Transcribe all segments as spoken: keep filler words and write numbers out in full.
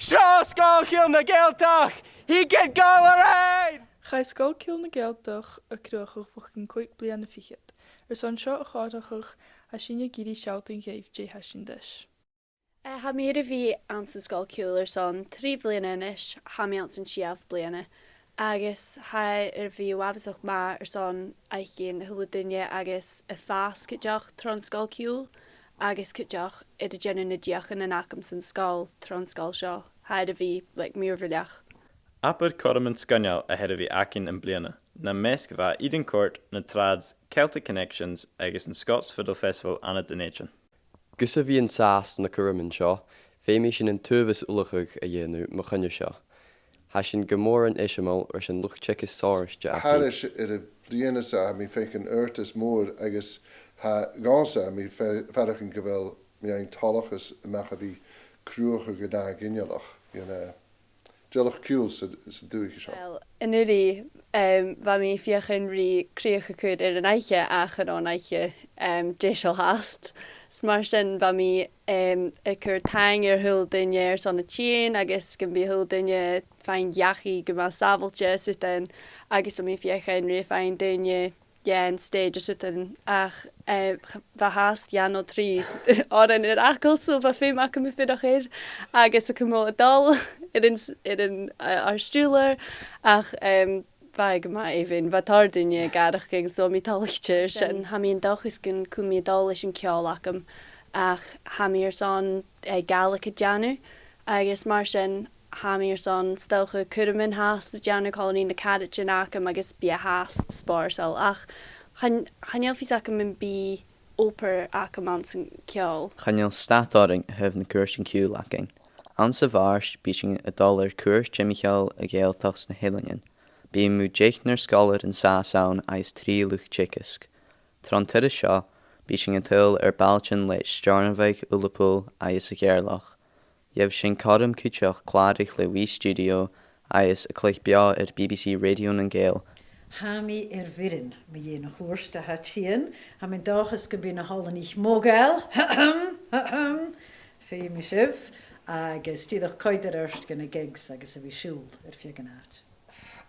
Seo Sgoil Chiùil na Gàidhealtachd! Thigibh gu làr! Chaidh Sgoil Chiùil na Gàidhealtachd a chruthachadh bho chionn còig bliadhna fichead. Airson seo a chomharrachadh, tha sinne ag iarraidh sealltainn dhuibh dè tha sinn ris. Eh, tha mi air a bhith anns an sgoil chiùil airson trì bliadhna a-nis, tha mi anns an t-siathamh bliadhna, agus tha e air a bhith uabhasach math airson fhaicinn a h-uile duine agus a' fàs cuideachd tron sgoil chiùil, agus cuideachd air a dhèanamh na deuchainnean agam san sgoil tron sgoil seo. Tha e air a bhith, like, mìorbhaileach. Abair cothroman sgoinneil a th' air a bhith againn am-bliadhna, nam measg bha Eden Court, na Trads, Celtic Connections agus an Scots Fiddle Festival ann an Dùn Èideann. Gus a bhith an sàs na cothroman seo, feumaidh sinn an t-uabhas ullachadh a dhèanamh mu choinneimh seo. Tha sinn gu mòr an eisimeil airson luchd-teagaisg sònraichte a thaobh. Thairis air a' bhliadhna-sa, tha mi a' faicinn adhartas mòr agus tha dhòmhsa, tha mi a' fa-, faireachdainn gu bheil mi fhìn toileachas a-mach a bhith a' cruthachadh an ath ghinealach, you know, dealbh-chùil sa, san dùthaich seo. Well, an-uiridh, em, bha mi a' feuchainn ri crìoch a chur air an oidhche ach an-diugh, em, deiseil fhathast. 'S mar sin bha mi, em, a' cur taing air a h-uile duine airson a thighinn agus gum bi a h-uile duine a' faighinn dhachaigh gu math sàbhailte 's rudan, agus bha mi a' feuchainn ri faighinn daoine dhan stage 's rudan, ach, eh, ch-, bha fhathast dhà no trì òrain air fhàgail, so bha feum agam a' fuireach air, agus a' cumail a' dol air an s-, air an, eh, ar stiùir, ach, em, bha e gu math èibhinn, bha tòrr dhaoine a' gàireachdainn, so tha mi toilichte air sin. Sin. Tha mi an dòchas gun cuir mi a' dol leis a' cheòl agam, ach tha mi airson, eh, Gàidhlig a dhèanamh, agus mar sin, tha mi airson 's dòcha cothroman fhathast a dhèanamh còmhla ri na caraidean agam agus bidh e fhathast spòrsail, ach chan, chan eil fios agam am bi obair agam anns a' cheòl. Chan eil stad oirnn a thaobh nan cùrsaichean ciùil againn. Anns a' Mhàrt, bidh sinn a' dol air cuairt timcheall a' Ghàidhealtachd 's nan Eileanan. Bidh mu dheich nar sgoilear an sàs ann agus trì luchd-teagaisg. Tron turas seo, bidh sinn a' tadhal air bailtean le Steòrnabhagh, Ulapul agus a' Gheàrrloch. Gheibh sinn cothrom cuideachd clàradh le Wii Studio agus a' cluich beò air B B C Radio nan Gàidheal. Tha mi air bhioran mu dheidhinn a' chuairt a tha tighinn. Tha mi an dòchas gum bi na h-oileanaich modhail. Feumaidh sibh. Agus dìreach coimhead air adhart gu na gigs agus a bhith a' siubhal air feadh an àite.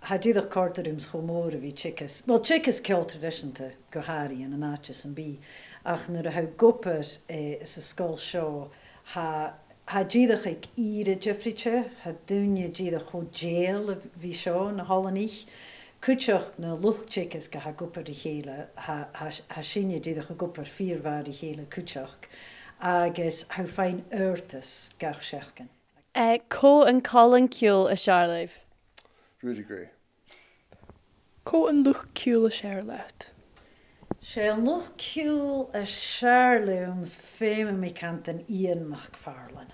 Tha e dìreach a' còrdadh rium cho mòr a bhith a' teagasg, well, a' teagasg ceòl traidiseanta gu h-àraidh ann an àite sam bith, ach nuair a tha thu ag obair, eh, sa sgoil seo, tha, tha e dìreach aig ìre diofraichte, tha daoine dìreach cho dèidheil a bhith seo, na h-oileanaich, cuideachd na luchd-teagaisg a tha ag obair ri chèile, tha, tha, tha sinne dìreach ag obair fìor mhath ri chèile cuideachd, agus tha thu a' faighinn adhartas gach seachdain. Eh, cò an còmhlan ciùil as fheàrr leibh? Rudy Gray. Cò an luchd-ciùil as fheàrr leat? 'S e an luchd-ciùil as fheàrr leam 's feumaidh mi cantainn Iain MacPhàrlain.